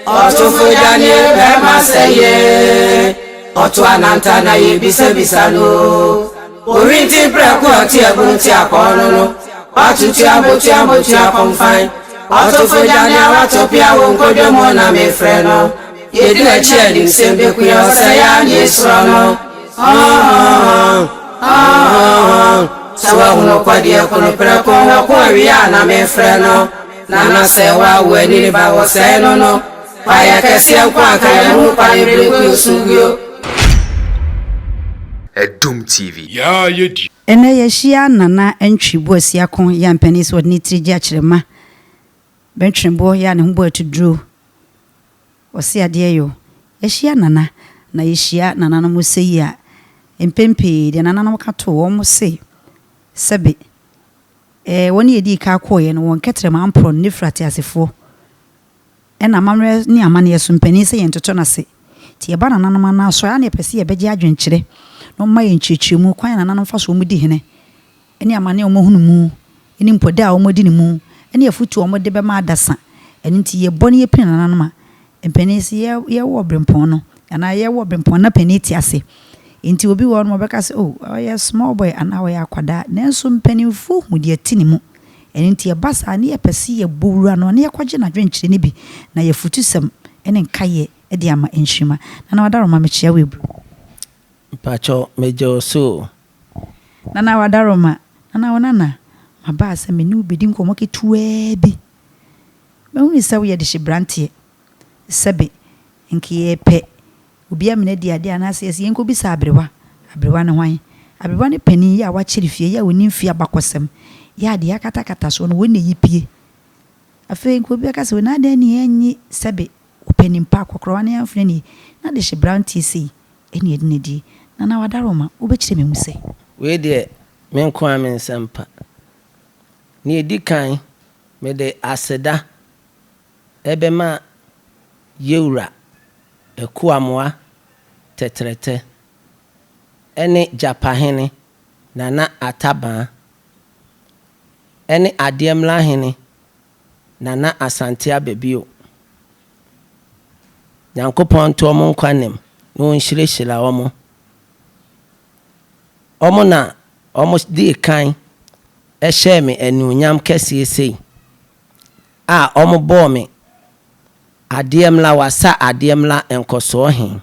Ɔtofo gya ne bɛrima sɛ ye. Ɔto ananta na yɛbisabisa no. Orinti prɛko ɔte abunu te akɔɔ no no. Watutua botua botua kɔmfan. Ɔtofo gya ne awatɔ pia wɔ nkodwa mu na mefrɛ no. Yɛdi n'akyi animsɛm bɛkua ɔsɛ yɛ a ne esurɔ no. Sɛ wahunu kɔdeɛ kono prɛko wɔko awia na mefrɛ no. Nana sɛ wawo ani ne ba wɔsɛe no no. Payɛ kɛseɛ nko anka yɛn ho payɛ berɛku osuguo. Adom TV. Yaa yɛ di. Ɛnnɛ yɛahyia Nana Antwi Boasiako yɛ a mpanin sɛ ɔde ne tiri gye akyerɛma bɛntweneboɔ yɛ a ne ho bɔ atuduro ɔse adeɛ yɔ. Yɛahyia Nana na yɛhyia nananom sɛyi a mpɛn pii deɛ nananom ka too wɔn se sɛbe eh, wɔn a yɛdii ka kɔeɛ no wɔn kɛtrɛma amporɔ no ne firi ateasefoɔ ɛna amammerɛ ne amanneɛ so mpanin sɛ yɛntoto no ase. Nti yɛba nananom anan so a, na yɛpɛ sɛ yɛbɛgye adwenkyerɛ na wɔma yɛn nkyerɛkyerɛmu kwan a nananom fa so wɔn di hene ne amane a wɔahunu mu ne mpo da a wɔadi no mu ne afotu a wɔde bɛma adasa. Ɛno nti yɛbɔ na yɛpini nananom a, mpanin sɛ yɛ yɛwɔ ɔberempɔn no anaa yɛwɔ ɔberempɔn na panin te ase. Nti obi wɔ hɔ nom ɔbɛka sɛ oh ɔyɛ small boy anaa ɔyɛ akwadaa nanso mpanimfoɔ hu deɛ ɛte ne mu. Ɛno nti ɛba saa ne yɛpɛ sɛ yɛbɔ wura no na yɛkɔgye n'adwenkyerɛ no bi na yɛafutusɛm ne nkaeɛ de ama nkyirimma. Nana Wadaroma mekyea wo eburu. Mpakyɛw, megye wo so o. Nana Wadaroma, Nana wo nana, mabaa sɛ me ne wo bɛdi nkɔmmɔ ketewaa bi. Mahunu sɛ woyɛ dehye-branteɛ. Sɛbe, nka yɛrepɛ obi amena adi adeɛ anaasɛ yɛse yɛnkɔbisa aberewa. Aberewa ne hwan? Aberewa ne panin yi a wakyere fie yi a ɔnim fie abakɔsɛm yi a deɛ akatakata soɔ no wɔn na ɛyi pie. Afei nka obi bɛka sɛ na adɛn ne yɛnnye sɛbe ɔpanin pa akɔkorɔwa ne yɛamfrɛ no yi na dehye-branteɛ sei ɛne yɛde no adi. Nana Wadaroma, wobɛkyerɛ me mu sɛ? Wei deɛ, me nko ara me nsɛm pa. Nea ɛdi kan, mede aseda bɛma Yewura Akuamoah Tɛtrɛtɛ ne Gyapahene Nana Atabaa ne Adeɛmlahene Nana Asante Ababio. Nyankopɔn nto wɔn nkwa nnem na ɔnhyirahyira wɔn. Wɔn na wɔdii kan hyɛɛ me anuonyam kɛseɛ sei a wɔbɔɔ me adeɛmla wasa adeɛmla nkɔsoɔ he.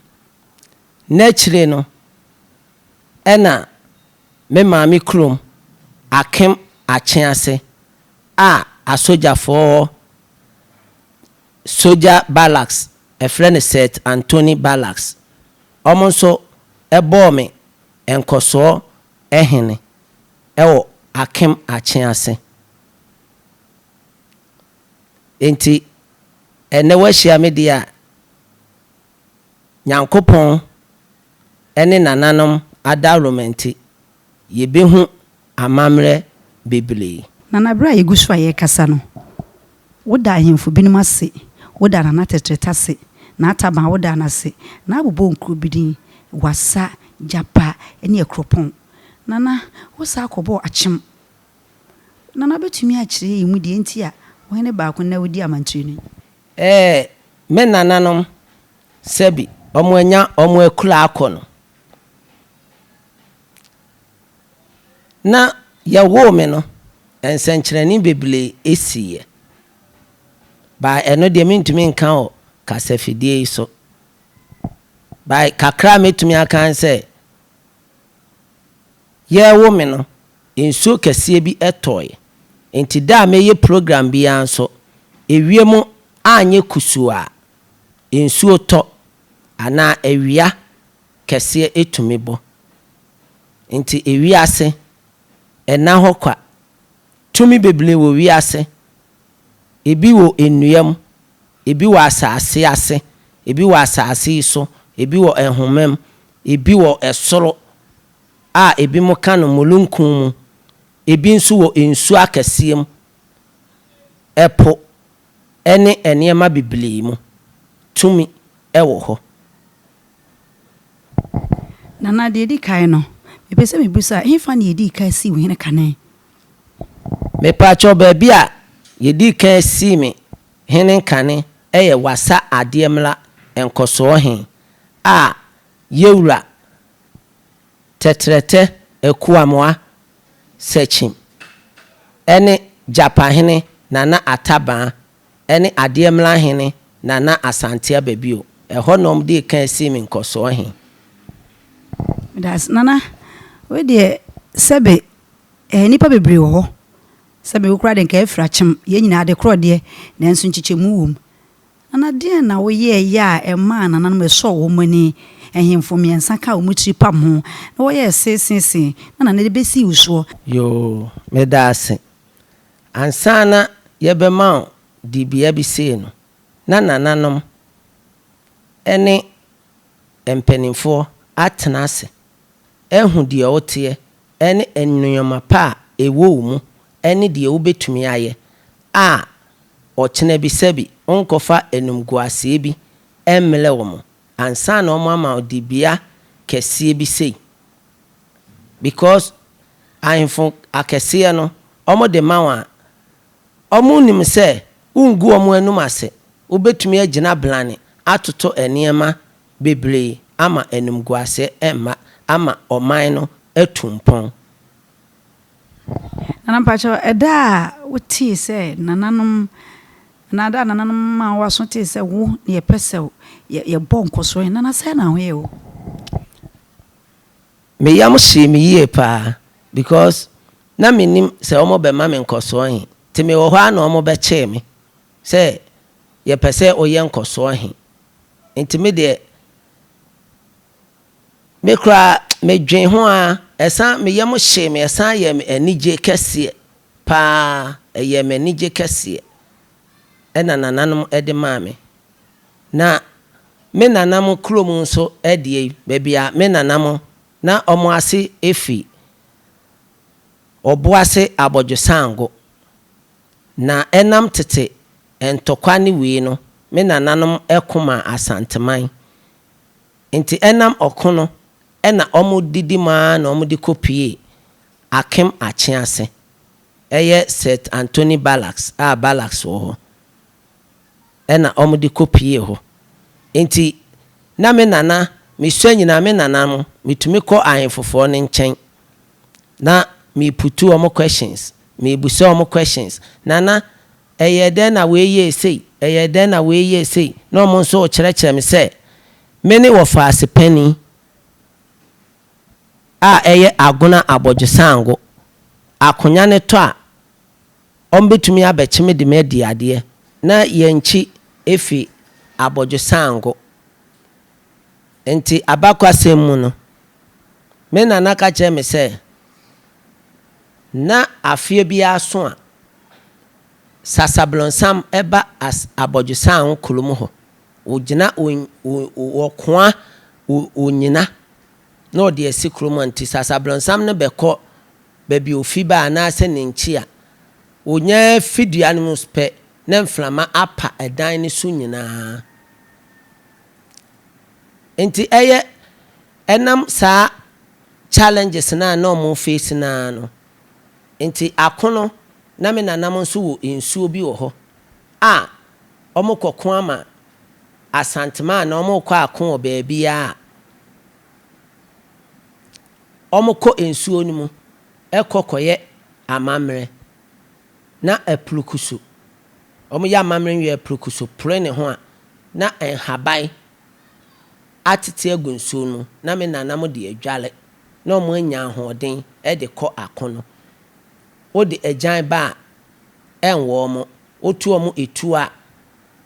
N'akyire no, ɛna me maame kurom Akem Akyease a asogyafoɔ hɔ Soja Barracks, ɛfrɛ no Seth Anthony Barracks, wɔn nso bɔɔ me nkɔsoɔ hene wɔ Akem Akyease. Enti ɛnnɛ woahyia me deɛ a, Nyankopɔn ne nananom adaworoma nti, yɛbɛhu amammerɛ bebree. Nana, berɛ a yɛgu so a yɛrekasa no, woda ahemfo binom ase, woda Nana Tɛtrɛtɛ ase, N'Ataban wodaa no ase, na abobɔ nkuro bi din, Wassa, Gyapa ne Akuropɔn. Nana, wosan kɔbɔɔ Akyem. Nana bɛtumi akyerɛ yɛn mu deɛ nti a ɔhene baako nnɛ wodi amantire no yi? Ɛɛ, me nananom, sɛbi wɔanya wɔn akura akɔ no, Na yɛwoo me no, nsɛnkyerɛnne bebree siiɛ. By ɛno deɛ mentumi nka wɔ kasafidie yi so. By kakra a mɛtumi aka ne sɛ, yɛrewo me no, nsuo kɛseɛ bi tɔeɛ. Nti da a mɛyɛ program biara nso, ewiem anyɛ kusuu a, nsuo tɔ anaa awia kɛseɛ tumi bɔ. Nti ewiase ɛnna hɔ kwa. Tumi bebree wɔ wiase. Ebi wɔ nnua mu, ebi wɔ asase ase, ebi wɔ asase yi so, ebi wɔ nhoma mu, ebi wɔ soro a ebinom ka no mulunkum mu, ebi nso wɔ nsuo akɛseɛ mu, ɛpo ne nneɛma bebree mu. Tumi wɔ hɔ. Nana, deɛ ɛdi kan no, mepɛ sɛ mebisa, ɛhefa na yɛdii kan sii wo hene kane? Mepakyɛw, baabi a yɛdii kan sii me hene kane yɛ Wassa Adeɛmla Nkɔsoɔ He a Yewura Tɛtrɛtɛ Akuamoah Sekyim ne Gyapahene Nana Atabaa ne Adeɛmla Hene Nana Asante Ababio. Ɛhɔ na wɔdii kan sii me Nkɔsoɔ He. Medase Nana, wei deɛ sɛbe eh nnipa bebree wɔ hɔ, sɛbe wo koraa deɛ nka afiri akyem, yɛn nyinaa ade korɔ deɛ, nanso nkyekyɛmu wɔ mu. Nana deɛn na woyɛeɛ a ɛmaa nananom ɛsɔɔ wɔn ani, ɛhemfo mmiɛnsa kaa wɔn tiri pam ho, na wɔyɛɛ seeseesee, na Nana de bɛsii wo soɔ? Yoo, meda ase. Ansa na yɛbɛma wo dibea bi sei no, na nananom ne mpanimfoɔ atena ase ahu deɛ woteɛ ne nnoɔma pa a ɛwɔ wo mu ne deɛ wobɛtumi ayɛ a ɔkyena bi sɛbi wonkɔfa animguaseɛ bi mmrɛ wɔn ansa na wɔn ama wo dibea kɛseɛ bi sei because ahemfo akɛseɛ no wɔde ma wo a wɔnim sɛ wongu wɔn anum ase, wobɛtumi agyina blane atoto nneɛma bebree ama animguaseɛ mma ama ɔman no atu mpɔn. Nana mpakyɛw, ɛda a wotee sɛ nananom anaa da a nananom maa w'aso tee sɛ wo na yɛpɛ sɛ yɛbɔ nkɔsoɔ he, Nana sɛn na ho yɛɛ wo? Me yam hyee me yie paa because na mennim sɛ wɔbɛma me nkɔsoɔ he, nti mewɔ hɔ ara na wɔbɛkyee me sɛ yɛpɛ sɛ woyɛ nkɔsoɔ he. Nti me deɛ, me koraa medwen ho ara, ɛsan me yam hyee me, ɛsan yɛɛ me anigye kɛseɛ pa ara, ɛyɛɛ me anigye kɛseɛ ɛna nananom de maa me. Na me nana mo kurom nso deɛ yi, baabi a me nana mo, na wɔn ase fi Ɔboase Abɔdwosango. Na ɛnam tete ntɔkwa ne wei no, me nananom ko maa Asanteman. Nti ɛnam ɔko no na wɔdidi mu ara na wɔde kɔpuee Akem Akyease, ɛyɛ Seth Anthony Barracks a barracks wɔ hɔ, ɛna wɔde kɔpuee hɔ. Nti na me nana, mesua nyinaa me nana no, metumi kɔ ahemfofoɔ no nkyɛn na meputu wɔn questions, mebusa wɔn questions, Nana, ɛyɛɛ dɛn na wei yɛɛ sei, ɛyɛɛ dɛn na wei yɛɛ sei, na wɔn nso rekyerɛkyerɛ me sɛ me ne wɔfaase panin a ɛyɛ Agona Abɔdwosango, akonya no tɔ a, wɔbɛtumi abɛkye me de me adi adeɛ, na yɛn nkyi fi Abɔdwosango. Nti abakwasɛm mu no, me nana ka kyerɛɛ me sɛ, na afeɛ biara so a, Sasablonsam ba as Abɔdwosango kurom hɔ. Ogyina o o ɔkoa o onyina na ɔde asi kurom hɔ. Nti Sasablonsam no bɛkɔ baabi a ofi ba anaasɛ ne nkyi a, onya fi dua no mu pɛ na mframa apa ɛdan no so nyinaa. Nti ɛyɛ ɛnam saa challenges no a na wɔn face no ara no nti ako no na me nananom nso wɔ nsuo bi wɔ hɔ a wɔn kɔ ko ama Asantema anaa wɔn rekɔ ako wɔ baabiara a wɔn kɔ nsuo no mu kɔ kɔyɛ amammerɛ na aprukusu wɔn yɛ amammerɛ wie a aprukusu pore ne ho a na nhaban atete agu nsuo no mu na me nananom de adware na wɔanya ahoɔden de kɔ ako no. Wode agyan ba a, ɛnwɔ wɔn, woto wɔn etuo a,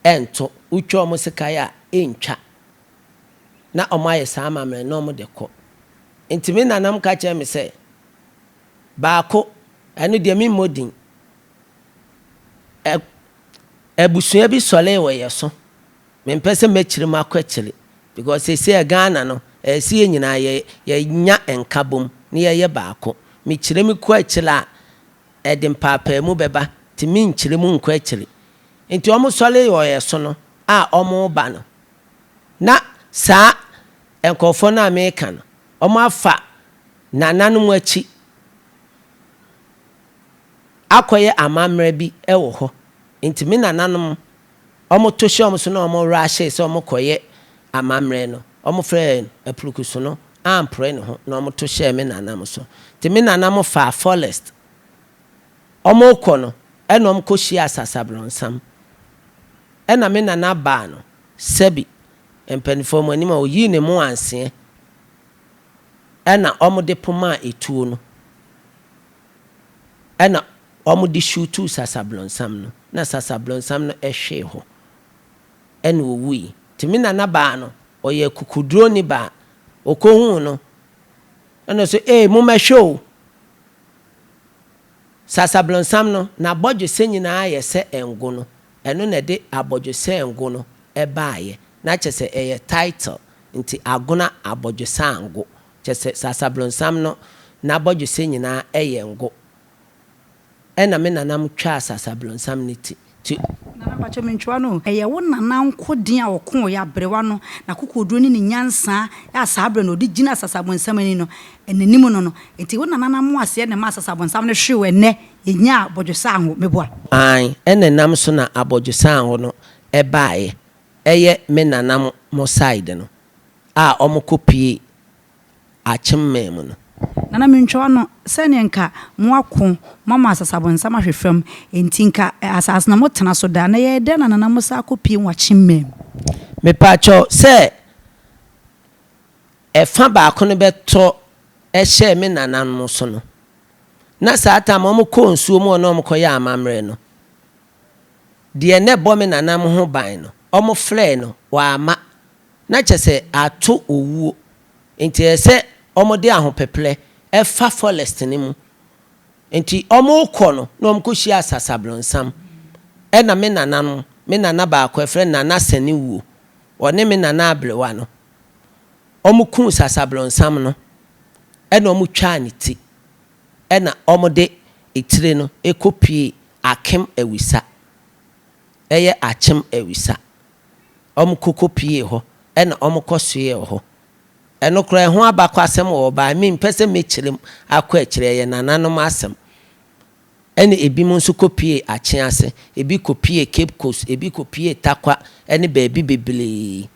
ɛnto, wotwa wɔn sekan a, ɛntwa. Na wɔayɛ saa amammerɛ no na wɔde kɔ. Nti me nananom ka kyerɛɛ me sɛ, baako, ɛno deɛ memmɔ din, ɛ, abusua bi sɔree wɔ yɛn so. Mempɛ sɛ mɛkyiri mu akɔ akyiri because seesei a Ghana no ɛyɛ sɛ yɛn nyinaa yɛ yɛnya nkabom na yɛyɛ baako. Mekyiri mu kɔ akyiri a ɛde mpaapaamu bɛba nti menkyiri mu nkɔ akyiri. Nti wɔn sɔre wɔ yɛn so no a wɔn reba no na saa nkurɔfoɔ no a meka no wɔn afa nananom akyi akɔyɛ amammerɛ bi wɔ hɔ. Nti me nananom. Wɔto hyɛɛ wɔn so na wɔn rushe sɛ wɔkɔyɛ amammerɛ no, wɔfrɛɛ no Apurukusu no ampore ne ho na wɔto hyɛɛ me nana mo so. Nti me nana mo faa forest, wɔrekɔ no ɛna wɔkɔhyiaa Sasabrɔnsam. Ɛna me nana baa no, sɛbi mpaninfoɔ mo anim a, ɔyii ne moanseɛ ɛna wɔde pomaa etuo no ɛna wɔde shuutuu Sasabrɔnsam no, na Sasabrɔnsam no hwee hɔ ɛna ɔwui. Nti me nana baa no, ɔyɛ akokoduroni baa, ɔkɔhuu no ɛna ɔse ee mommɛhwɛ o, Sasabrɔnsam no n'abɔdwesɛ nyinaa yɛ sɛ ngo no, ɛno na ɛde abɔdwesɛ ngo no baeɛ, na kyerɛ sɛ ɛyɛ title, nti Agona Abɔdwesango, kyerɛ sɛ Sasabrɔnsam no n'abɔdwesɛ nyinaa yɛ ngo. Ɛna me nana mo twaa Sasabrɔnsam no ti, nti. Nana mpakyɛw mentwa no o. Ɛyɛ wo nana nko den a ɔkooeɛ aberewa no n'akokoɔduro ne ne nyansa a saa berɛ no ɔde gyinaa Sasabonsam ani no n'anim no no nti wo nana no amoaseɛ na ɛmaa Sasabonsam no hwee wo ɛnnɛ yɛnyaa abɔdwesango meboa? Aane, ɛna ɛnam so na abɔdwesango no baeɛ, ɛyɛ me nana mo side no a wɔn kɔ pue Akyemmaa mu no. Nana mentwa w'ano, sɛdeɛ nka moako moama asasabonsam ahwe fam, enti nka asase no motena so daa, na ɛyɛɛ dɛn na Nana mosan akɔpue wɔ Akyemmaa mu? Mepaakyɛw, sɛ ɛfa baako no bɛtɔ hyɛɛ me nananom so no, na saa tam wɔkɔɔ nsuo mu hɔ na wɔkɔyɛɛ amammerɛ no, deɛ na ɛbɔ me nananom ho ban no, wɔfrɛɛ no, wamma. Na kyerɛ sɛ ato owuo. Nti ɛyɛ sɛ wɔde ahopeplɛ fa forest no mu. Nti wɔrekɔ no na wɔkɔhyia asasabronsam. Ɛna me nananom, me nana baako yɛfrɛ no Nana Saniwuo, ɔne me nana aberewa no, wɔkuu sasabronsam no ɛna wɔtwaa ne ti ɛna wɔde etire no kɔpuee Akem Awisa, ɛyɛ Akyem Awisa. Wɔkɔ kɔpuee hɔ ɛna wɔkɔsoɛɛ wɔ hɔ. Ɛno koraa ɛho abakɔasɛm wɔ hɔ but mempɛ sɛ mɛkyerɛ mu akɔ akyire, ɛyɛ nananom asɛm. Ɛna ebinom nso kɔpuee Akyease, ebi kɔpuee Cape Coast, ebi kɔpuee Tarkwa ɛne baabi bebree.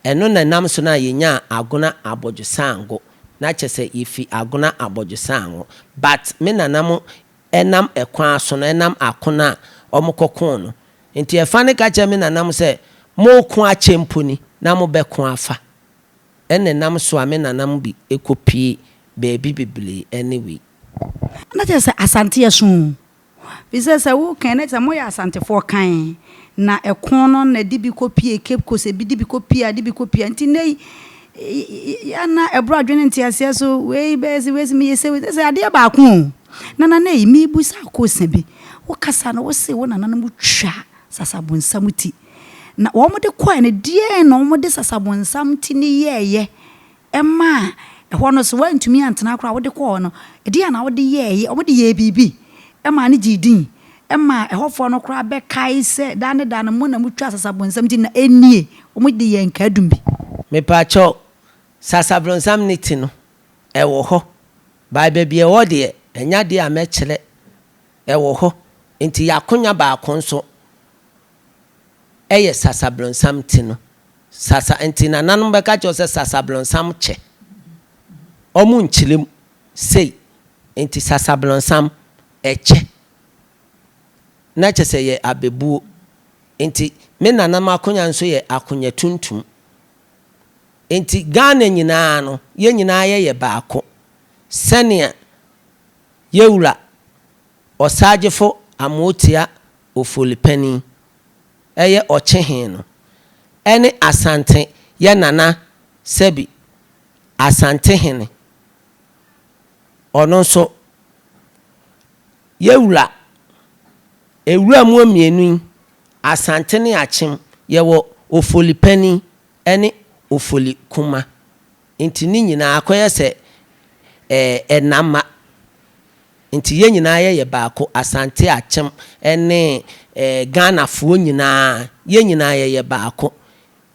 Ɛno na ɛnam so na yɛnyaa Agona Abɔdwosango, na kyerɛ sɛ yɛfi Agona Abɔdwosango. But me nananom ɛnam ɛkwan so no, ɛnam akono a wɔkɔkoo no Nti ɛfa no ka kyerɛ me nananom sɛ, Moreko akyɛ mpo ni, na mobɛko afa. Ɛna ɛnam so a me nananom bi kɔpue baabi bebree ɛne wei. Na kyerɛ sɛ Asante ɛso o. Firi sɛ sɛ wo kan na kyerɛ sɛ moyɛ Asantefoɔ kann. Na ɛko no na ɛde bi kɔpue Cape Coast, ebi de bi kɔpue a, de bi kɔpue a. Nti nnɛ yi, yɛ a na ɛboro adwene ne nteaseɛ so, wei bɛyɛ se, wei se meyɛ sei, wei se, sɛ adeɛ baako o. Nana Nei, merebisa akosa bi, wo kasa no wo se wo nananom twa sasabonsam ti, na wɔn de kɔɛ no deɛn na wɔn de sasabonsam ti no yɛɛyɛ ɛmaa ɛhɔ no so woantumi antena koraa wode kɔɔ no ɛdeɛn na wode yɛɛyɛ, wɔn de yɛɛ biribi ɛmaa no gyee din ɛmaa ɛhɔfoɔ no koraa bɛkae sɛ daa ne daa no mo na motwa sasabonsam ti na ɛnie wɔn de yɛɛ nkaadum bi. Mepaakyɛw, sasabonsam ne ti no, ɛwɔ hɔ. By baabi a ɛwɔ deɛ, ɛnyɛ adeɛ a mɛkyerɛ. Ɛwɔ hɔ. Nti y'akonya baako nso yɛ sasabronsam ti no. Sasa, nti nananom bɛka kyerɛ wo sɛ sasabronsam kyɛ. Wɔn nkyerɛ mu sei. Nti sasabronsam ɛkyɛ. Na kyerɛ sɛ ɛyɛ abɛbuo. Nti me nananom akonya nso yɛ akonya tuntum. Enti Ghana nyinaa no, yɛn nyinaa yɛyɛ baako sɛnea yɛwura Ɔsagyefo Amoatia Ofoli Panin yɛ Ɔkyehe no ne Asante yɛ Nana Sɛbi Asantehene ɔno nso yɛwura Ewura mu mmienu yi Asante ne Akyem yɛwɔ Ofoli Panin ne ofoli kuma. Nti ne nyinaa akɔyɛ sɛ ɛɛ ɛnamma. Nti yɛn nyinaa yɛyɛ baako, Asante Akyem ne ɛɛ Ghanafoɔ nyinaa, yɛn nyinaa yɛyɛ baako.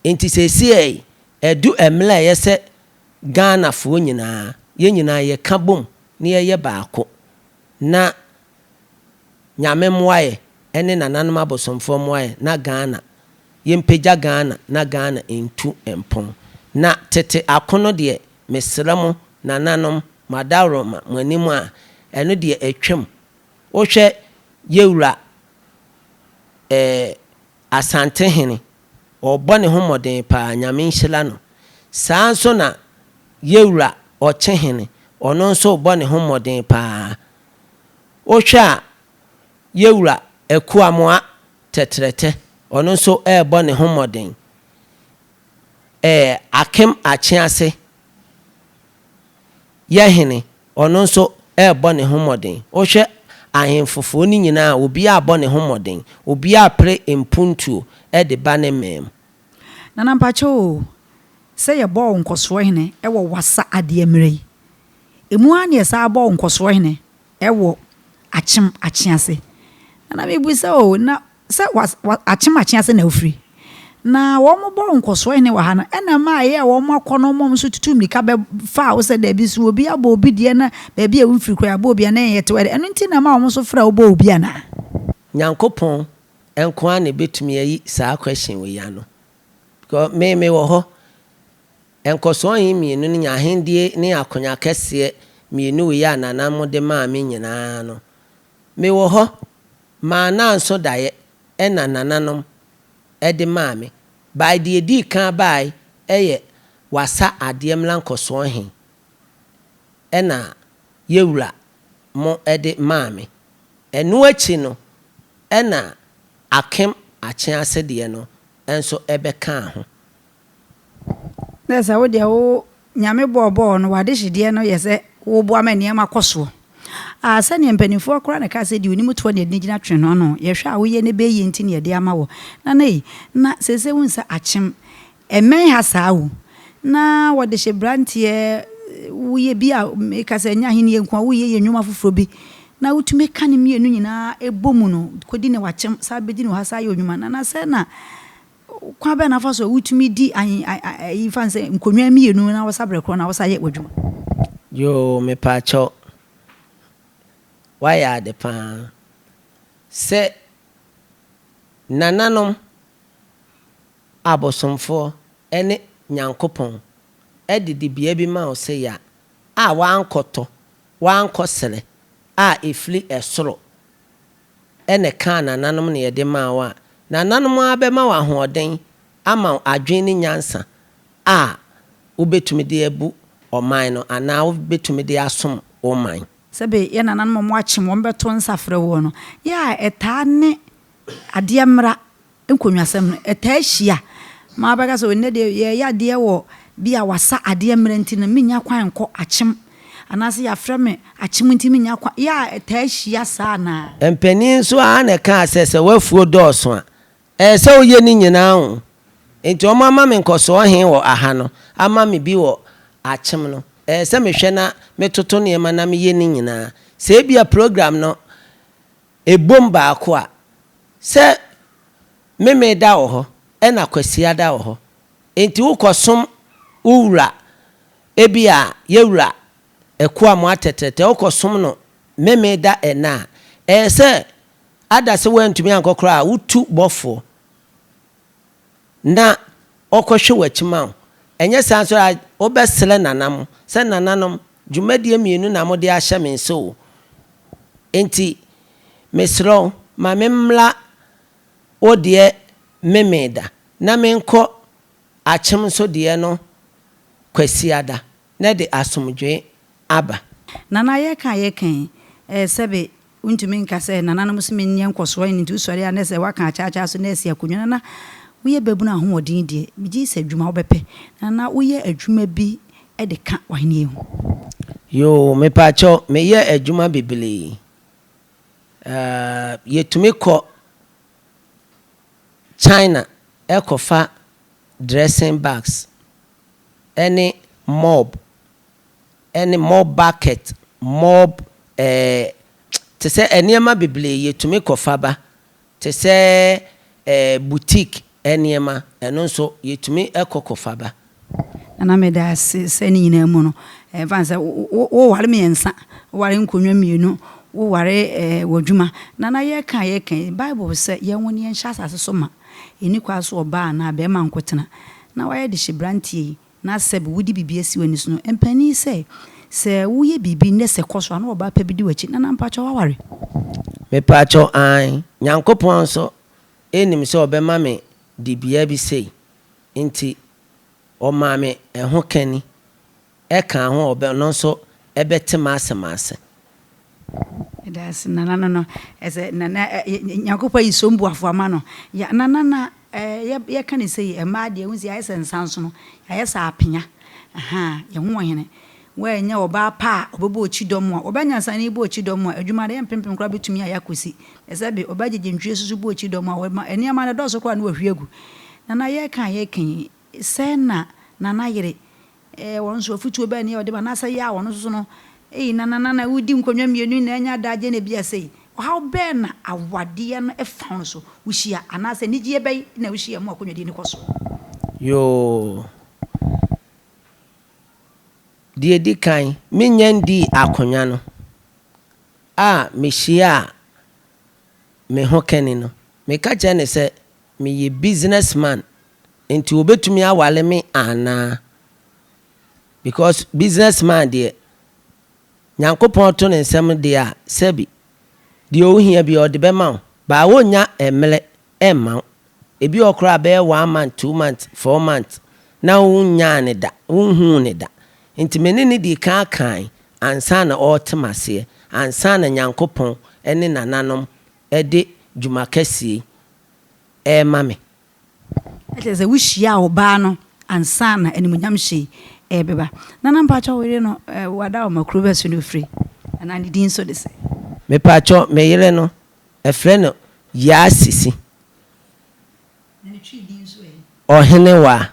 Nti seesei ɛdu mmerɛ a ɛyɛ sɛ Ghanafoɔ nyinaa, yɛn nyinaa yɛka bom na yɛyɛ baako. Na Nyame mmoa yɛ. ne nananom abosomfoɔ mmoa yɛn na Ghana, yɛmpagya Ghana na Ghana ntu mpɔn. Na tete akono deɛ, mesrɛ mo nananom, mo adaworoma, mo anim a, ɛno deɛ atwam. Wohwɛ yɛwura eh, Asantehene, ɔrebɔ ne ho mmɔden paa, Nyame nhyira no. Saa nso na yɛwura Ɔkyehene, ɔno nso rebɔ ne ho mmɔden paa. Wohwɛ a, yɛwura Akuamoah Tɛtrɛtɛ, ɔno nso rebɔ ne ho mmɔden. Ɛɛ Akem Akyease yɛ hene, ɔno nso rebɔ ne ho mmɔden. Wohwɛ ahemfofoɔ no nyinaa a, obiara rebɔ ne ho mmɔden. Obiara repere mpuntuo de ba ne man mu. Nana mpakyɛw oo, sɛ yɛbɔɔ wo nkɔsoɔ hene wɔ wasa adeɛ mmerɛ yi, ɛmu ara na yɛsan bɔɔ wo nkɔsoɔ hene wɔ akyem akyease. Nana mebisa oo, na Sɛ wa wa akyem akye ase na wofiri. Na wɔn bɔ wo nkɔsoɔ hene wɔ ha no, ɛna ɛma ɛyɛɛ wɔn akɔnɔ ma wɔn nso tutu mmirika bɛ faa wo sɛ daabi so obi abɔ obi deɛ na baabi a womfiri koraa yɛabɔ obi a na ɛnyɛ tew ɛde ɛno nti na ɛma wɔn nso frɛ wo bɔ obi anaa? Nyankopɔn nko ara na ɛbɛtumi ayi saa question wei ano because me me wɔ hɔ nkɔsoɔ he mmienu no nya ahendie ne akonya kɛseɛ mmienu wei a nana mo de maa me nyinaa no me wɔ hɔ Maa nanso daeɛ na nananom de maa me. By deɛ ɛdii kan baae yɛ wasa adeɛ mmra nkɔsoɔ he na yɛwura mo de maa me. Ɛno akyi no na Akem Akyease deɛ no nso bɛkaa ho. Na sɛ wo deɛ wo Nyame bɔɔ bɔɔ no w'adehyedeɛ no yɛ sɛ woboa ma nneɛma kɔ soɔ. Ah sɛdeɛ mpaninfoɔ koraa na ɛka sɛ deɛ onim toɔ na yɛde no gyina twene no ano, yɛhwɛ a woyɛ no ɛbɛyɛ yie nti na yɛde ama wo. Nana ei, na seesei wohu sɛ akyem, ɛmmɛn ha saa o. Na wɔde hyɛ branteɛ, woyɛ bi a meka sɛ ɛnyɛ ahennie nko a, woyɛ yɛ nnwuma foforɔ bi na wotumi ka ne mmienu nyinaa bɔ mu no, kɔdi no w'akyem, san bɛdi no wɔ ha san yɛ nnwuma. Nana sɛ na Kwan bɛn na wofa so a wutumi di ahen ayi fa no sɛ nkonnwa mmienu na wosa berɛ korɔ na wosa yɛ w'adwuma? Yoo mepaakyɛw wayɛ ade paa sɛ nananom abosomfoɔ ne Nyankopɔn de dibea bi ma wo sɛ yɛ a wankɔtɔ wankɔ srɛ a ɛfiri ɛsoro na ɛkaa nananom na yɛde maa wo a, nananom ara bɛma wo ahoɔden ama wo adwene ne nyansa a wobɛtumi de abu ɔman no anaa wobɛtumi de asom wo man. Sɛbe yɛn nananom a wɔakyem wɔn bɛto nsa frɛ woɔ no, yɛ a ɛtaa ne adeɛ mmra Nkonnwasɛm no, ɛtaa hyia ma wobɛka sɛ, Nnɛ deɛ yɛreyɛ adeɛ wɔ bi a wɔasa adeɛ mmerɛ nti no, mennya kwan nkɔ akyem. Anaasɛ yɛafrɛ me akyem nti mennya kwan. Yɛ a ɛtaa hyia saa anaa? Mpanin nso ara na ɛkaa sɛ, sɛ w'afuo dɔɔso a, ɛyɛ sɛ woyɛ ne nyinaa o. Enti wɔama me nkɔsoɔ he wɔ aha no, ama me bi wɔ akyem no. Ɛyɛ sɛ mehwɛ na metoto nneɛma na meyɛ ne nyinaa. Sɛ ebia program no ɛbom baako a, sɛ Memeneda wɔ hɔ ɛna Kwasiada wɔ hɔ. Enti wokɔsom wo wura, ebia yɛwura Akuamoah Tɛtrɛtɛ, wokɔsom no Memeneda ɛnnɛ a, ɛyɛ sɛ ada sɛ woantumi ankɔ koraa a, wotu bɔfoɔ na ɔkɔhwɛ w'akyi ma wo. Ɛnyɛ saa nso a, wobɛsrɛ nana mo sɛ, Nananom, dwumadie mmienu na mode ahyɛ me nsa o, enti mesrɛ wo ma memmra wo deɛ Memeneda na menkɔ Akyem nso deɛ no Kwasiada na ɛde asomdwoe aba. Nana yɛka a yɛka yi, ɛɛ sɛbe Wontumi nka sɛ, Nananom se menyɛ nkɔsoɔ ɛno nti wosɔre a na sɛ woaka akyaakyaa so na asi akonnwa. Nana, woyɛ babunu ahoɔden deɛ, megye di sɛ adwuma wobɛpɛ. Nana, woyɛ adwuma bi de ka w'ahennie ho? Yoo, mepaakyɛw, meyɛ adwuma bebree. Eh, yɛtumi kɔ China kɔfa dressing bags ne mob ne mob bucket, mob eh, te sɛ nneɛma bebree yɛtumi kɔfa ba, te sɛ eh, boutique nneɛma, ɛno nso yɛtumi kɔ kɔfa ba. Nana meda ase sɛ ne nyinaa mu no, ɛmfa no sɛ woware mmiɛnsa, woware nkonnwa mmienu, Woware eh, wɔ adwuma. Nana yɛka a yɛka yi, Bible sɛ yɛnwo ne yɛnhyɛ asase so ma. Ɛnni kwan so ɔbaa anaa barima nkotena. Na wayɛ de hye branteɛ yi, na sɛbe wode biribi asi w'ani so no, mpanin sɛ, sɛ woyɛ biribi nnɛ sɛ kɔ so a, na ɔbaa pa bi di w'akyi. Nana mpakyɛw woaware? Mepakyɛw, aane. Nyankopɔn nso nim sɛ ɔbɛma me dibea bi sei, nti ɔmaa me ɛho kani ɛkaa ho a ɔno nso bɛte m'asɛm ase. Meda ase nana no no ɛsɛ nana Nyankopɔn ayi som boafo ama no ya nana na yɛ yɛka ne sei mmaa deɛ wohu sɛ yɛayɛ sɛ nsansono yɛayɛ sɛ apea ahaa yɛho ɔhene woannya ɔbaa pa a ɔbɛbɔ okyi dɔm a ɔbaa nyansani bɔ okyi dɔm a adwuma no yɛ mpempem koraa bɛtumi ayɛ akɔsi ɛsɛ be ɔbaa gyegyentwie nso so bɔ okyi dɔm a wɔma nneɛma no dɔɔso koraa na wahwie agu nana yɛka a yɛka yi sɛ na nana yere Ɛɛ, wɔn nso, afotuo bɛn ne wɔde ma? Anaasɛ yɛ a wɔn nso so no, ei, nana, nana, wodi nkonnwa mmienu nyinaa anya adagyeɛ na ebia sei. Ɔhaw bɛn na awadeɛ no fa wo so wohyia? Anaasɛ anigyeɛ bɛn na wohyia mu akonnwadie no kɔ so? Yoo. Deɛ ɛdi kan, mennya ndii akonnwa no a mehyiaa me hokani no, meka kyerɛɛ no sɛ meyɛ business man Nti obetumi awale me anaa? Because business man deɛ Nyankopɔn to ne nsam deɛ a sɛbi deɛ ohia biara ɔde bɛma wo but wonnya mmerɛ mma wo. Ebi wɔ hɔ koraa a bɛyɛ one month, two months, four months na wonnyaa no da, wonhuu no da. Nti me ne no dii kan kae ansa na ɔrete m'aseɛ, ansa na Nyankopɔn ne nananom de dwuma kɛseɛ yi rema me. Na kyerɛ sɛ wohyiaa ɔbaa no ansa na animuonyam hyɛ yi ɛrebɛba. Nana mpakyɛw wo yere no wada ɔma kuro bɛ so na ofiri anaa ne din nso de sɛ? Mepakyɛw me yere no ɛfrɛ no Yaa Sisi. Na ne twi din nso ɛ? Ɔhenewaa.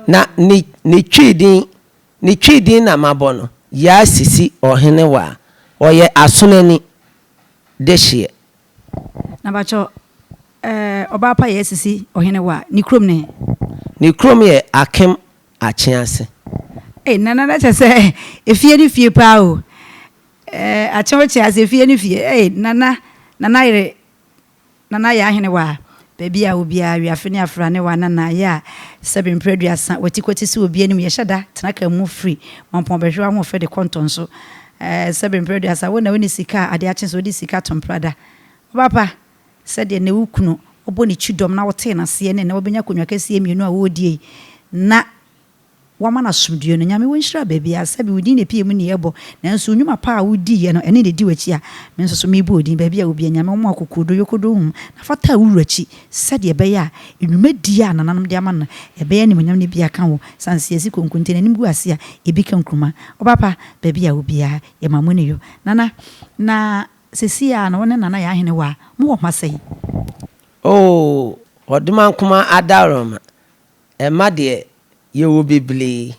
Na ne ne twi din ne twi din na mabɔ no Yaa Sisi Ɔhenewaa. Ɔyɛ Asonani dehyeɛ. Na mpakyɛw Ɛɛ, ɔbaa pa yɛ asisi ɔhene wa, ne kurom ne he? Ne kurom yɛ Akem Akyease. Ei, Nana na kyerɛ sɛ efie ne fie paa o. Ɛɛ, Akyem Akyease, efie ne fie. Ei, Nana, Nana yere, Nana yɛ ahene wa, baabi a obiara, Wiafe ne Afra ne wa, Nana yɛ a sɛbe mprɛ aduasa, wati kwati si obi anim, yɛhyɛ da tena kaa mu firi Mampɔn bɛhwɛ w'ahoɔfɛ de kɔ Ntɔnso. Ɛɛ, sɛbe mprɛ aduasa, wo na wonni sika a, ade akye nso wode sika to mprada. Ɔbaa pa, Sɛdeɛ nnɛ wo kunu ɔbɔ ne kyidɔm na wotee no aseɛ ne nnɛ wabɛnya akonnwa kɛseɛ mmienu a wɔredie yi na wama no asomdwoeɛ no, Nyame wo nhyira baabiara. Sɛbe wo din na ɛpue mu ne yɛbɔ, nanso wo nnwuma pa a wodiiɛ no ɛne na ɛdi w'akyi a me nso so merebɔ wo din baabi a wɔ biara. Nyame ɔmma wo akokoɔduro, yokoduro honhom na fa taa wo wura akyi sɛdeɛ ɛbɛyɛ a nnwumadie a nananom de ama no no ɛbɛyɛ animuonyam no bi aka wo. Sane sɛ yɛasi konkonte na anim gu ase a ɛbi ka nkruma. Ɔba pa, baabi a wɔ biara yɛma mo ani yɔ. Nana, na Seesei ara no, wo ne Nana yɛ ahene wɔ a, mowɔ mma sɛn? Oh, Ɔdomankoma adaworoma, ɛmma deɛ yɛwɔ bebree,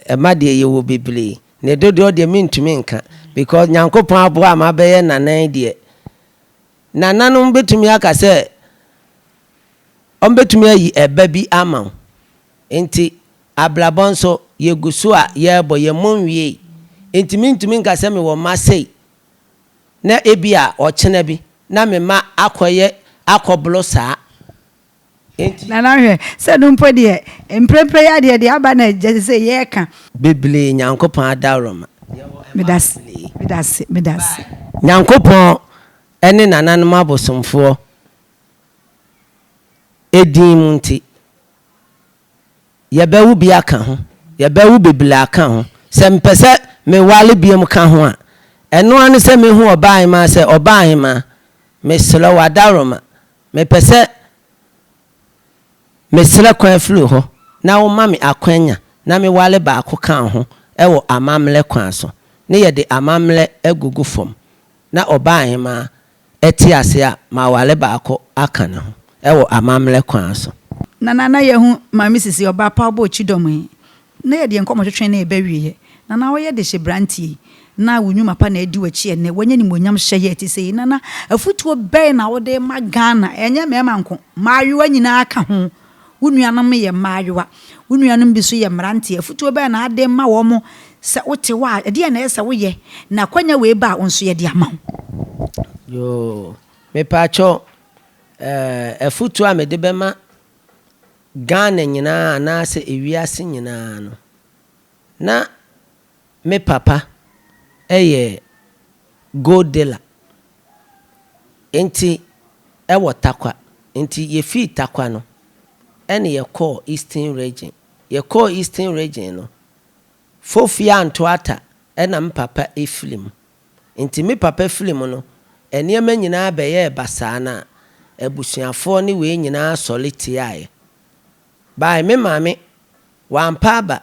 ɛmma deɛ yɛwɔ bebree, ne dodoɔ deɛ mentumi nka because Nyankopɔn aboa a mabɛyɛ Nana yi deɛ, Nananom bɛtumi aka sɛ wɔbɛtumi ayi ɛba bi ama wo, nti Abrabɔ nso, yɛgu so a yɛrebɔ, yɛmmɔ nwiei. Enti mentumi nka sɛ mewɔ mma sei, na ebia ɔkyena bi na me mma akɔyɛ akɔboro saa. Enti. Nana hwɛ, sɛ ɛno mpo deɛ, mprempren yi adeɛ deɛ aba na gyɛ sɛ yɛreka. Bebree, Nyankopɔn adaworoma, yɛwɔ mma Medase, bebree. medase, medase. Nyankopɔn ne nananom abosomfoɔ din mu nti. Yɛbɛwo bi aka ho, yɛbɛwo bebree aka ho. Sɛ mepɛ sɛ meware biom ka ho a, ɛno ara ne sɛ mehu ɔbaahemaa sɛ, Ɔbaahemaa, mesrɛ wo, adaworoma, mepɛ sɛ mesrɛ kwan firi wo hɔ na woma me akwanya na meware baako ka wo ho wɔ amammerɛ kwan so, ne yɛde amammerɛ agugu fam na ɔbaahemaa te ase a, maware baako aka ne ho wɔ amammerɛ kwan so. Nana na yɛhu Maame Sisi ɔbaa pa ɔbɔɔ kyidɔm yi na yɛde yɛn nkɔmmɔ twetwe na ɛba wieɛ. Nana woyɛ dehye branteɛ yi na wo nwuma pa na adi w'akyi ɛnnɛ wanya animuonyam hyɛ yi a ɛte sɛ yi Nana afutuo bɛn na wode rema Ghana ɛnyɛ mmarima nko mmaayewa nyinaa ka ho wo nuanom yɛ mmaayewa wo nuanom bi nso yɛ mmeranteɛ afutuo bɛn na ade rema wɔn. Sɛ wote hɔ a, ɛdeɛn na ɛyɛ sɛ woyɛ na akwanya wei ba a, wo nso yɛde ama wo? Yoo, mepaakyɛw, eh, afutuo a mede bɛma Ghana nyinaa anaasɛ ewiase nyinaa no, na me papa yɛ gold dealer, nti ɛwɔ Tarkwa, nti yɛfii Tarkwa no ɛna yɛkɔɔ Eastern Region. Yɛkɔɔ Eastern Region no, Fofie Antoata ɛna me papa firi mu. Nti me papa firi mu no, nneɛma nyinaa bɛyɛɛ basaa na abusuafoɔ ne wei nyinaa sɔre tiaeɛ. By me maame wampa aba,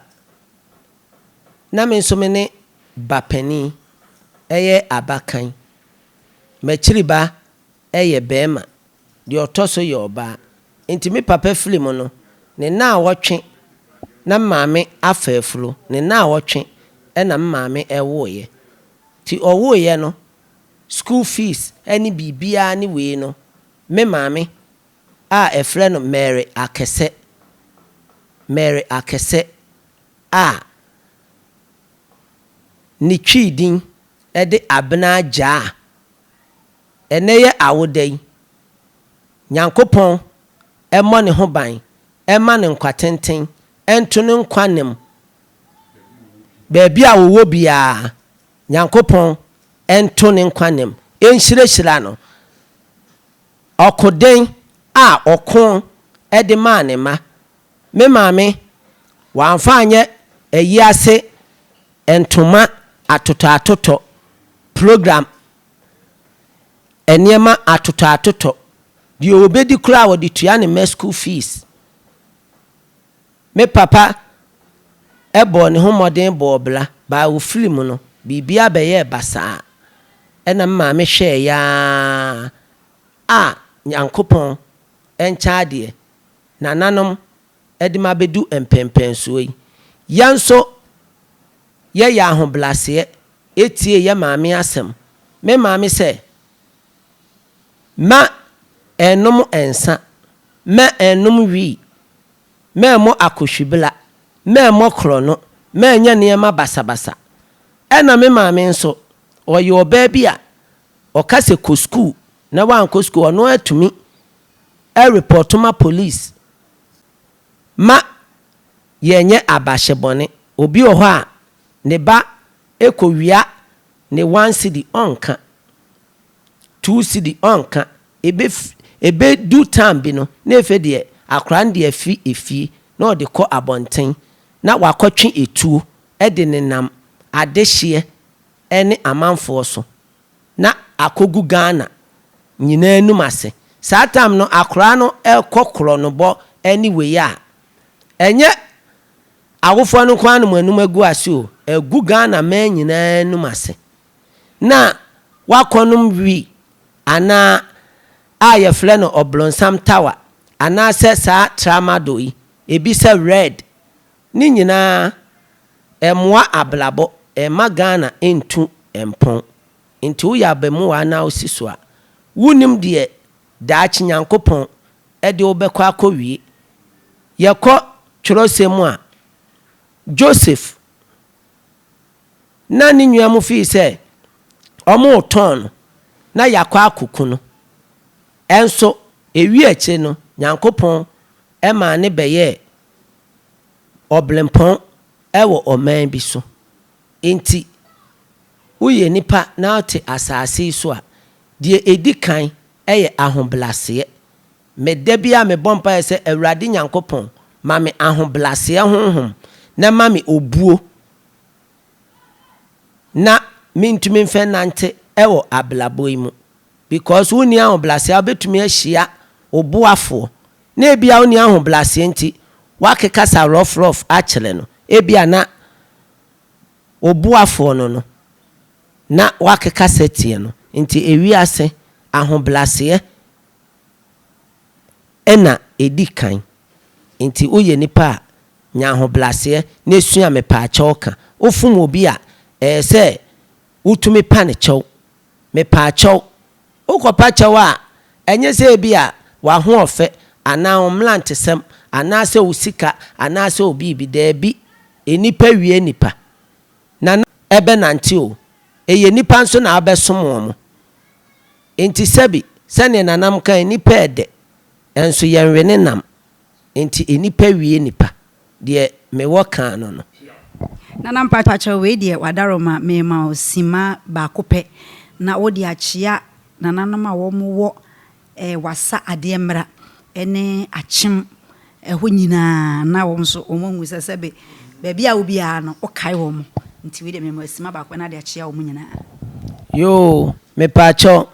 na me nso me ne ba panin ɛyɛ abakan. M'akyiri ba ɛyɛ bɛrima, deɛ ɔtɔ so yɛ ɔbaa. Nti me papa firi mu no, ne naawɔtwe na me maame afa afuro, ne naawɔtwe ɛna me maame ɛwoeɛ. Nti ɔwoeɛ no, school fees ɛne biribiara ne wei no, me maame a ɛfrɛ no Mary Akɛsɛ, Mary Akɛsɛ a ne Twi din ɛde Abena Gyaa. Ɛnnɛ yɛ awoda yi, Nyankopɔn ɛmmɔ ne ho ban, ɛmma ne nkwa tenten, ɛnto ne nkwa nem. Baabi a wɔwɔ biara, Nyankopɔn ɛnto ne nkwa nem, ɛnhyirahyira no. Ɔkoden a ɔko ɛde maa ne mma. Me maame wamfa anyɛ ayi ase ntoma atotɔ-atotɔ program, nneɛma atotɔ-atotɔ. Deɛ obɛdi koraa wɔde tua ne mma school fees. Me papa ɛbɔɔ ne ho mmɔden bɔɔ bra, baa ofiri mu no, biribiara bɛyɛɛ basaa. Ɛna me maame hwɛɛ yaa a Nyankopɔn ɛnkyɛ adeɛ, nananom ɛde ma abɛdu mpɛmpɛnsoɔ yi. Yɛn nso yɛyɛ ahobrɛaseɛ etie yɛ maame asɛm. Me maame sɛ, ma ɛnnom nsa, ma ɛnnom wii, ma ɛmmɔ akɔhwibla, ma ɛmmɔ korɔno, ma ɛnyɛ nneɛma basabasa. Ɛna me maame nso, ɔyɛ ɔbaa bi a ɔka sɛ kɔ school na wankɔ school, ɔno atumi ɛreport ma police ma yɛnyɛ abahyɛbɔne. Obi wɔ hɔ a ne ba ɛkɔwia ne 1 cedi ɔnka, 2 cedi ɔnka, ebe time bi no na efe deɛ akwaraa no deɛ afi efie na ɔde kɔ abɔnten na wakɔtwe etuo ɛde nenam adehyeɛ ɛne amanfoɔ so na akɔgu Ghana nyinaa anim ase. Saa time no akwaraa no ɛkɔ korɔnobɔ ɛne wei a ɛnyɛ awofoɔ no nko ara na mo anim agu ase o, ɛgu Ghana man nyinaa anim ase. Na wakɔnom wii anaa a yɛfrɛ no ɔbronsam tower anaasɛ saa tramadol yi, ebi sɛ red, ne nyinaa ɛmmoa abrabɔ, ɛmma Ghana ntu mpɔn. Nti woyɛ abamuwa na wosi so a, wonim deɛ daakye Nyankopɔn ɛde wo bɛkɔ akɔwie. Yɛkɔ twerɛsɛm mu a, Joseph na ne nua mu fii sɛ ɔmo tɔn no na yɛakɔ akoko no. Ɛnso ewi akyire no, Nyankopɔn ɛmaa ne bɛyɛɛ ɔbrempɔn ɛwɔ ɔman bi so. Nti woyɛ nipa na wote asase yi so a, deɛ edi kan ɛyɛ ahobrɛaseɛ. Me da bi a mebɔ mpaeɛ sɛ Awurade Nyankopɔn ma me ahobrɛaseɛ honhom na ma me obuo na mentumi mfɛ nante ɛwɔ abrabɔ yi mu. Because wonni ahobrɛaseɛ a, wobɛtumi ahyia wo boafoɔ na ebia wonni ahobrɛaseɛ nti woakeka sa rough rough akyerɛ no. Ebia na wo boafoɔ no na woakeka sɛ tie no. Nti ewiase ahobrɛaseɛ ɛna edi kan. Nti woyɛ nipa a nya ahobrɛaseɛ na esua mepaakyɛw ka. Wofom obi a ɛyɛ sɛ wotumi pa ne kyɛw. Mepaakyɛw. Wokɔpa kyɛw a ɛnyɛ sɛ ebi a w'ahoɔfɛ anaa wo mmerantesɛm anaasɛ wo sika anaasɛ wo biribi daabi. Enipa wie nipa. Na ɛbɛnante o, ɛyɛ nnipa nso na abɛsom wɔn. Enti sɛbi, sɛdeɛ nanam kae, nnipa ɛdɛ, nso yɛnwe ne nam. Enti nnipa wie nnipa. Deɛ mewɔ kaa no no. Nana mpakyɛw wei deɛ wadaroma mema wo sima baako pɛ na wode akyea nananom a wɔn wɔ Wassa adeɛ mmra ne Akyem ɛhɔ nyinaa na wɔn nso wɔn ahu sɛ sɛbe baabi a wɔ biara no wokae wɔn nti wei deɛ mema wo sima baako pɛ na ade akyea wɔn nyinaa. Yoo mepaakyɛw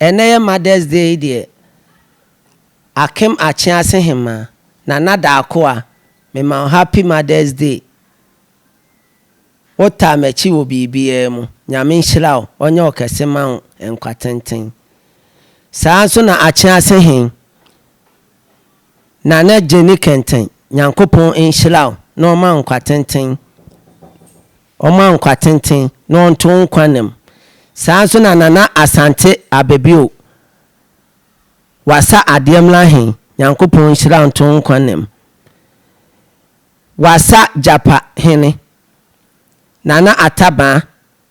ɛnɛ yɛ mothers day yi deɛ Akem Akyease Hemaa Nana Darkoa mema wo happy mothers day Wo taa m'akyi wɔ biribiara mu. Nyame nhyira wo, ɔnyɛ wo kɛse ma wo nkwa tenten. Saa nso na Akyease Hen, Nana Jenny Kɛntɛn, Nyankopɔn nhyira wo na ɔma wo nkwa tenten, ɔma wo nkwa tenten na ɔnto wo nkwa nna mu. Saa nso na Nana Asante Abebio, Wasa Adeɛmla Hen, Nyankopɔn nhyira wo nto wo nkwa nna mu. Wasa Gyapa hene. Nana Atabaa,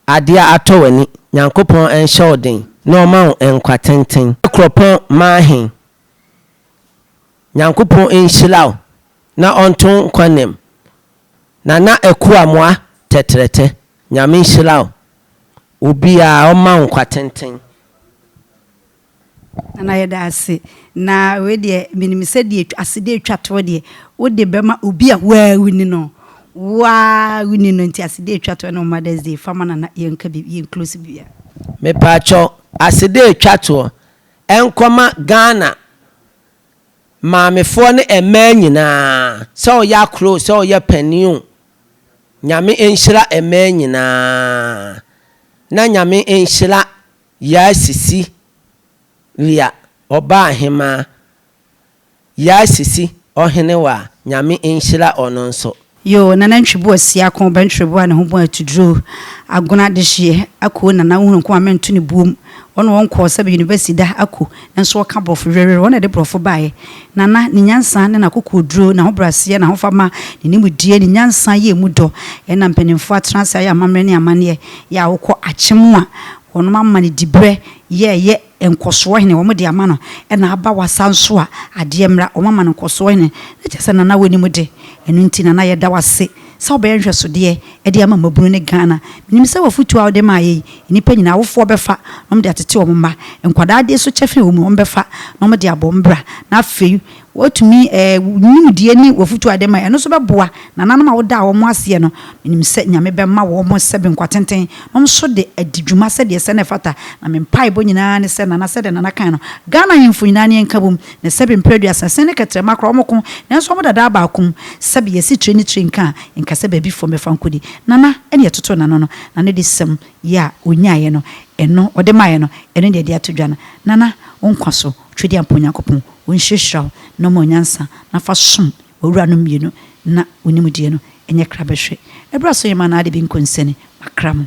adeɛ atɔ w'ani, Nyankopɔn nhyɛ wo den na ɔma wo nkwa tenten. Kuropɔn Maahen, Nyankopɔn nhyira wo na ɔnto wo nkwa nna mu. Nana Akuamoah Tɛtrɛtɛ, Nyame nhyira wo. Obiara ɔmma wo nkwa tenten. Nana yɛda ase. Na wei deɛ menim sɛ deɛ aseda etwa toɔ deɛ wode bɛma obi a woaa woni no. Woaa woni no nti aseda etwa toɔ ne wo Mother's Day fa ma Nana yɛnka bi yɛn close biribiara. Mepaakyɛw, aseda etwa toɔ nkɔma Ghana maamefoɔ ne mmaa nyinaa, sɛ ɔyɛ akora o, sɛ ɔyɛ panin o, Nyame nhyira mmaa nyinaa, na Nyame nhyira Yaa Sisi Lia ɔbaa ahemaa Yaa Sisi ɔhenewaa Nyame nhyira ɔno nso. Yoo Nana Ntwibu Asiako bɛntwerebo a ne ho bɔn atuduro agona adehyeɛ ako Nana wohunu nko a mɛnto ne buom ɔno ɔnkɔɔ sɛbe university da ako nanso ɔka borɔfo werɛwerɛ ɔno na ɛde borɔfo baeɛ Nana ne nyansa ne n'akokoɔduro n'ahobraseɛ n'ahofama ne nimdeɛ ne nyansa yɛ emu dɔ ɛna mpanimfoɔ atena ase ayɛ amammerɛ ne amanneɛ yɛ a wokɔ akyem a Wɔnom ama no diberɛ yɛ ɛyɛ nkɔsoɔ hene wɔn de ama no ɛna aba wasa nso a adeɛ mmra wɔn ama no nkɔsoɔ hene na kyerɛ sɛ Nana wonim de ɛno nti Nana yɛda wase sɛ wobɛyɛ nhwɛsodeɛ de ama mmabunu ne Ghana menim sɛ wafutuo a wode maaeɛ yi nnipa nyinaa awofoɔ bɛfa na wɔn de atete wɔn mma nkwadaa deɛ so kyɛfe wɔ mu wɔn bɛfa na wɔn de abɔ wɔn bra na afei Woatumi eh, wo nimdeɛ ne w'afutuo a wode ma yɛn, ɛno nso bɛboa nananom a wodaa wɔn aseɛ no. Menim sɛ Nyame bɛma wɔn sɛbe nkwa tenten na wɔn nso de adi dwuma sɛdeɛ ɛsɛ na ɛfata. Na me mpaebɔ nyinaa ne sɛ Nana, sɛdeɛ Nana kae no, Ghana ahemfo nyinaa ne yɛnka bom, na sɛbe mprɛ aduasa, ɛsen ne kɛtrɛma koraa wɔn ko, nanso wɔn dadaa baako mu, sɛbe yɛsi tire ne tire nka a, nka sɛ baabi fam bɛfa nkɔdi. Nana, ɛne yɛtotoo n'ano no, na ne de sɛm yi a ɔnyaeɛ no, ɛno, ɔde maeɛ no, ɛno ne yɛde ato dwa no. Nana, wo nkwa so, Twedeampɔn Nyankopɔn, Ɔnhyirahyira wo na ɔma wo nyansa na fa som w'awuranom mmienu na wo nimdeɛ no nyɛ krabɛhwɛ. Ɛberɛ a so yɛma no ade bi nkɔ nsani, makra mo.